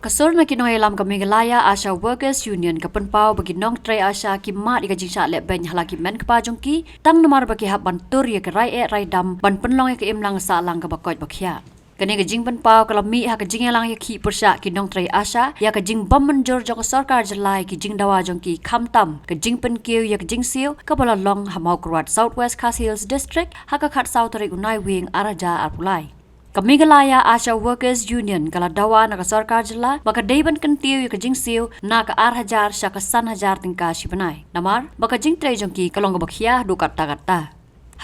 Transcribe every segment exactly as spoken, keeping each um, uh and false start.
Ka sur na ki nongïalam ka Meghalaya ASHA Workers Union ka pynpaw ba ki nongtrei ASHA ki mad ïa ka jingshah leh beiñ ha la ki mei kpa jong ki, tang namar ba ki hap ban tur ïa ka rai eh rai dam ban pynlong ïa ka imlang sahlang kaba koit ba khiah. Kane ka jingpynpaw ka la mih ha ka jingïalang ïakhih pyrshah ki nongtrei ASHA ïa ka jingbym mynjur jong ka sorkar jylla ïa ki jingdawa jong ki, khamtam ka jingpynkiew ïa ka jingsiew kaba la long ha Mawkyrwat, South West Khasi Hills District, ha ka khatsaw tarik u Naiwieng ar hajar arphew lai. Ka Meghalaya ASHA Workers Union ka la dawa na ka sorkar jylla ba ka dei ban kyntiew ïa ka jingsiew na ka ar hajar sha ka san hajar tyngka shi bnai, namar ba ka jingtrei jong ki ka long kaba khia haduh katta katta.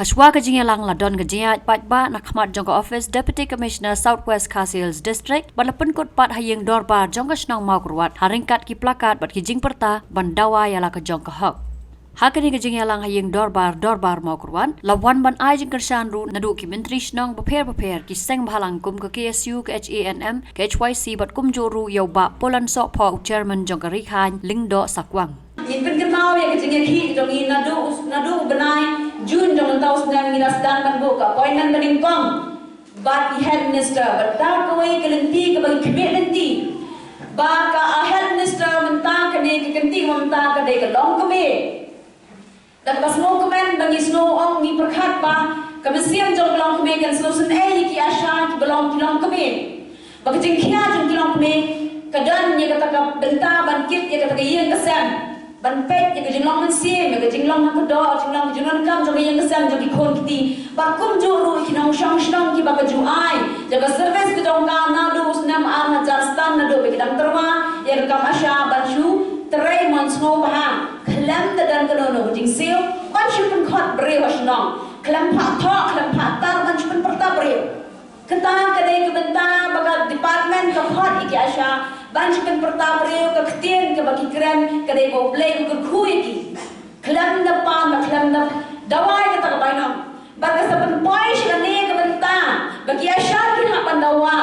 Hashwa ka jingïalang la don ka jingïaid paidbah na khmat jong ka ophis Deputy Commissioner South West Khasi Hills District, bad la pynkut pat ha ïing dorbar jong ka shnong Mawkyrwat ha ryngkat ki plakat bad ki jingpyrta ban dawa ïa la ka jong ka hok. Ha kane ka jingïalang ha ïing dorbar, dorbar Mawkyrwat, la wan ban ai jingkyrshan ruh naduh ki myntri shnong bapher bapher, ki seng bhalang kum ka KSU, ka HANM, ka HYC bad kumjuh ruh ïa u Bah Polan Sohphoh, u Chairman jong ka Ri Khaiñ Lyngdoh Sakwang. Ngin pynkynmaw ïa ka jingïakhih jong ngi naduh, naduh u bnai June jong mynta u snem ngi la sdang ban buh ka appointment banyngkong bad i Health Minister, bad da kawei ka lynti kaba ngi khmih lynti ba ka, ah, Health Minister mynta kane ka kynti mynta ka dei ka longkmie. Da kaba sngewkmen ba ngi sngew ong ngi pyrkhat ba ka mynsiem jong ka longkmie kan sngewsynei ïa ki ASHA kiba long ki longkmie. Ba ka jingkhia jong ki longkmie ka don ïa kata ka bynta ban kit ïa kata ka ïing ka sem, ban peit ïa ka jinglong mynsiem, ïa ka jinglong ha ka doh, jinglong ka jingdonkam jong ka ïing ka sem jong ki khun kti. Bad kumjuh ruh ki nongshong shnong kiba ka ju ai ïa ka service ka jong ka naduh u snem ar hajar san naduh ba ki dang tyrwa ïa ka kam ASHA ban shu trei mon sngewbha. Khlem da don kano kano ka jingsiew ban shu pynkhot briew ha shnong, khlem phah thoh, khlem phah tar ban shu pynpyrta briew. Kata ka dei ka bynta ba ka department ka khot ïa ki ASHA ban shu pynpyrta briew, ka ktien kaba ki kren ka dei ba U Blei u kyrkhu ïa ki. Khlem da pan, khlem da dawa ïa kata ka bainong. Bad ka sa pynpoi sha kane ka bynta ba ki ASHA ki hap ban dawa,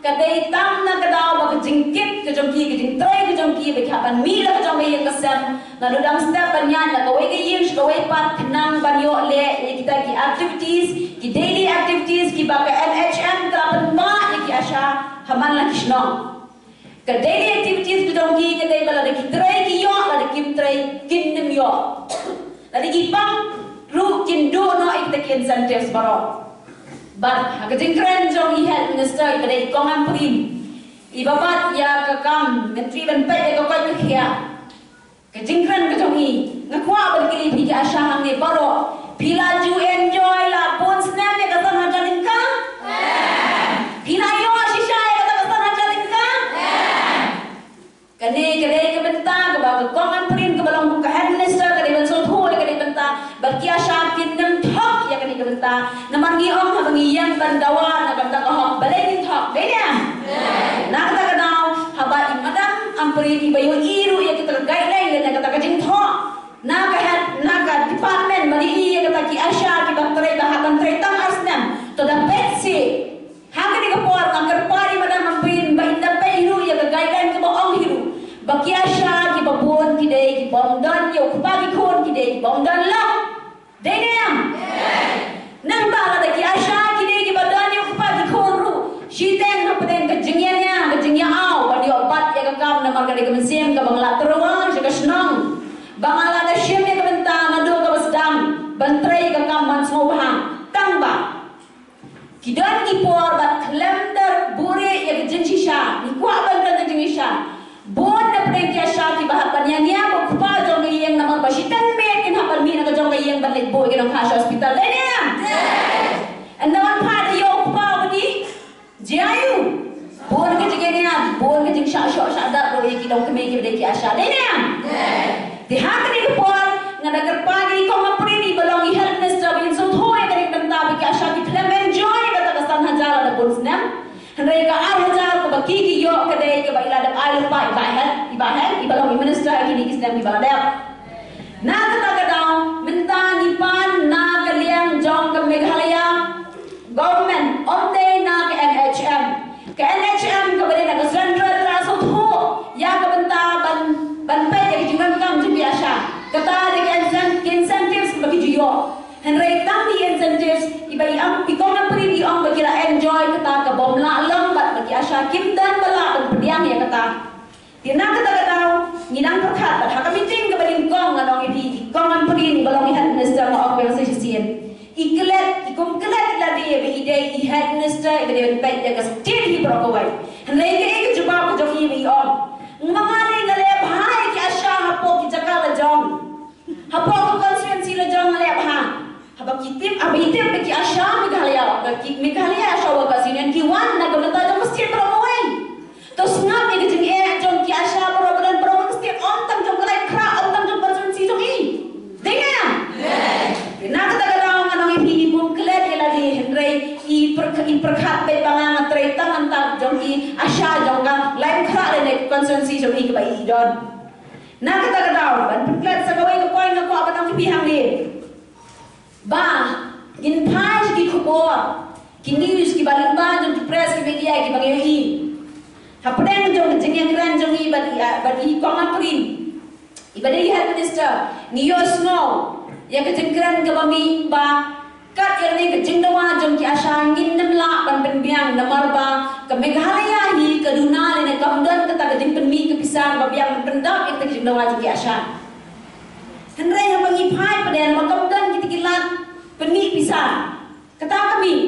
ka dei tang na ka daw ba ka jingkit ka jong ki, ka jingtrei ka jong ki, ba ki hap ban mih la ka jong ka ïing ka sem. Naduh dang step ban ïaid na kawei ka ïing sha kawei pat khnang ban ïoh leh ïa kita ki activities, ki daily activities kiba ka NHM ka la pynbha ïa ki ASHA ha man la ki shnong. Ka daily activities ka jong ki ka dei ba lada ki trei ki ïoh, lada kim trei kin nym ïoh. Lada ki pang ruh kin duh noh ïa kita ki incentives baroh. Bad ha ka jingkren jong i Health Minister iba dei i Kong Ampareen, iba bat ïa ka kam Myntri ban peit ïa ka koit ka khiah. Ka jingkren ka jong i, nga kwah ban kylli phi ki ASHA hangne baroh, phi la ju enjoy la bun snem ïa ka san hajar tyngka? Phi la ïoh shisha ïa kata ka san hajar tyngka? Kane ka dei ka bynta kaba ka Kong Ampareen kaba long kum ka Health Minister ka dei ban sngewthuh ïa kane ka bynta. Bad ki ASHA kin nym thok ïa kane ka bynta. Namar ngi ong haba ngi ïeng ban dawa na ka bynta ka hok balei ngin thok, dei ne em? Na kata ka daw haba i Madam Ampareen iba ïohi ruh ïa kita ka guideline lane kata ka jingthoh na ka head, na ka department ba ïohi ïa kata ki ASHA kiba trei, ba hap ban trei tang ar snem. To da peit seh. Ha kane ka por nga kyrpad ïa i Madam Ampareen ba ynda peit hi ruh ïa ka guideline kaba ong hi ruh ba ki ASHA kiba bun ki dei ki bym don ïa u kpa ki khun, ki dei ki bym don lok. Dei ne em? Nangta lada ki ASHA ki dei kiba don ïa u kpa ki khun ruh, shiteng hapdeng ka jingïania, ka jingïa-aw ban ïoh bat ïa ka kam, namar ka dei ka mynsiem kaba nga la tyrwa sha ka shnong ba nga la da shim ïa ka bynta naduh kaba sdang ban trei ïa ka kam ban sngewbha. Tang ba ki don ki por ba khlem da buhrieh ïa ka jingshisha, ngi kwah ban don ka jingshisha. Bun na pdeng ki ASHA kiba hap ban ïania bad u kpa jong ka ïing namar ba shiteng miet kin hap ban mih na ka jong ka ïing ban leit buh ïa ki nongkha sha hospital. Dei ne em? Ynda wan phah da ïoh u kpa uba dih, jia aïu? Bun ka jingïania, bun ka jingshah shoh shah dap ruh ïa ki longkmie kiba dei ki ASHA. Dei ne em? Te ha kane ka por nga da kyrpad ïa i Kong Ampareen iba long i Health Minister ba in sngewthuh ïa kane ka bynta ba ki ASHA ki khlem enjoy ïa kata ka san hajar lada bun snem. Hynrei ka ar hajar kaba ki ki ïoh ka dei kaba i la dep ai lypa i Bah Health, i Bah Health iba long i Minister ha kine ki snem kiba la dep. Na kata ka daw mynta ngi pan na ka liang jong ka Meghalaya Government, ym dei na ka NHM. Ka NHM kaba dei na ka Central ka la sngewthuh ïa ka bynta ban, ban peit ïa ka jingdonkam jong ki ASHA. Kata dei ka incen-, ki incentives ba ki ju ïoh. Hynrei tang ki incentives iba i Am-, i Kong Ampareen i ong ba ki la enjoy kata ka bym lah long bad ba ki ASHA kim don ba lah ban pdiang ïa Te na kata ka daw ngi nang pyrkhat bad ha ka meeting kaba nyngkong nga ong ïa phi, i Kong Ampareen ba long i Health Minister, nga ong biang sa shisien, i klet, i kum klet ïa lade ba i dei i Health Minister iba dei ban peit ïa ka state hi baroh kawei. Hynrei kaei ka jubab ka jong i ba i ong, ma nga lei nga leh bha ïa ki ASHA hapoh ki jaka la jong. Hapoh ka constituency la jong nga leh bha. Haba ki tip, haba i tip ba ki ASHA Meghalaya, ba ki Meghalaya ASHA Workers Union ki wan na ka bynta jong ka state baroh kawei. To sngap ïa ka jingeh jong ki ASHA baroh ba don baroh ka state, ym tang jong ka Laitkhrah, ym tang jong constituency jong i. Dei ne em? Na kata ka daw nga ong ïa phi, i kum klet ïa lade, hynrei i pyrkh-, i pyrkhat beit ba nga nga trei tang mynta jong ki ASHA jong ka Laitkhrah lane constituency jong i kaba i don. Na kata ka daw ban pynklet sa kawei ka point nga kwah ban ong ïa phi hangne. Ba ngin phai sha ki khubor, ki news kiba lyngba jong ki press, ki media kiba ngi ïohi. Hapdeng jong ka jingïakren jong i bad i, bad i Kong Ampareen, iba dei i Health Minister, ngi ïohsngew ïa ka jingkren kaba mih ba kat ïa kane ka jingdawa jong ki ASHA ngin nym lah ban pynbiang namar ba ka Meghalaya hi ka duna lane kam don kata ka jingpynmih ka pisa kaba biang ban pyndap ïa kata ka jingdawa jong ki ASHA. Hynrei haba ngi phai pat de namar kam don kita ki lad pynmih pisa. Kata ka mih.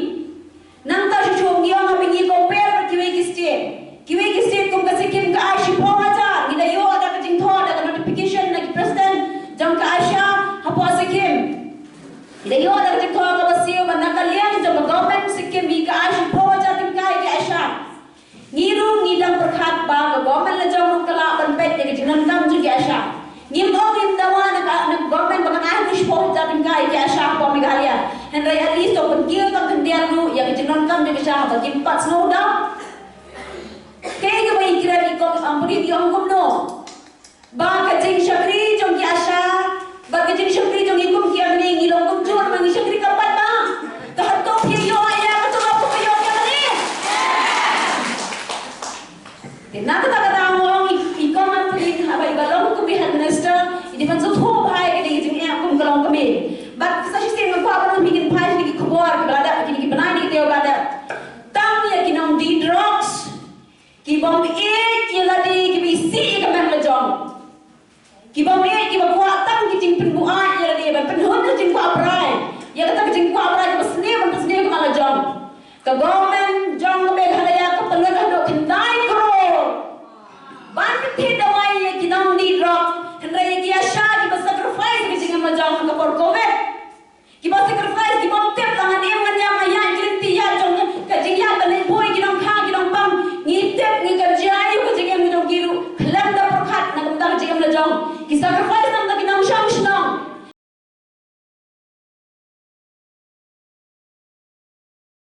Nangta shuh shuh ngi ong haba ngi compare bad kiwei ki state, kiwei ki state kum ka Sikkim ka ai shiphew hajar, ngi da ïoh da ka jingthoh da ka notification na ki president jong ka ASHA hapoh Sikkim. Ngi da ïoh da ka jingthoh kaba siew ba na ka liang jong ka government Sikkim hi ka ai shiphew hajar tyngka ïa ki ASHA. Ngi ruh ngi dang pyrkhat ba ka government la jong ruh ka lah ban peit ïa ka jingdonkam jong ki ASHA. Ngim ong ngim dawa na ka, na ka government ba kan ai ruh shiphew hajar tyngka ïa ki ASHA hapoh Meghalaya. Hynrei at least to pynkiew tang khyndiat ruh ïa ka jingdonkam jong ki ASHA haba kim pat sngewdap. Kaei kaba i kren i Kong Ampareen, i ong kumno? Ba ka jingshakri jong ki ASHA bad ka jingshakri jong ngi kum ki MLA ngi long kumjuh, ba ngi shakri kyrpad ba. Te hato phi ïoh ïa kata ba phi ïoh ïa kane? Te na kata ka daw nga ong i, i Kong Ampareen haba iba long kum i Health Minister, i dei ban sngewthuh bha ïa kane ka jingeh kum ka longkmie. Bad sa shisien nga kwah ban ong, phi, ngin phai sha kine ki khubor kiba la dep, kine ki bnai, kine ki taïew ba la dep. Tang ïa ki nongdie drugs, ki bym ïeit ïa lade, kiba isih ïa ka met la jong. Ki bym ïeit, kiba kwah tang ki jingpynbuaid ïa lade, ban pynhun ka jingkwah brai. Ïa kata ka jingkwah brai kaba sniew, ban pynsniew ka met la jong. Ka government jong ka Meghalaya ka pynlut haduh khyndai klur ban pynthie dawai ïa ki nongdie drug. Hynrei ïa ki ASHA kiba sacrifice ka jingim la jong ha ka por covid. Kiba sacrifice, kiba tip la ngan im ngan ïap, nga ïaid ki lynti ïaid jong ka jingïaid ban leit buh ïa ki nongkha ki nongpang. Ngi tip ngi kynjah ïa ka jingim jong ki ruh khlem da pyrkhat na ka bynta ka jingim la jong. Ki sacrifice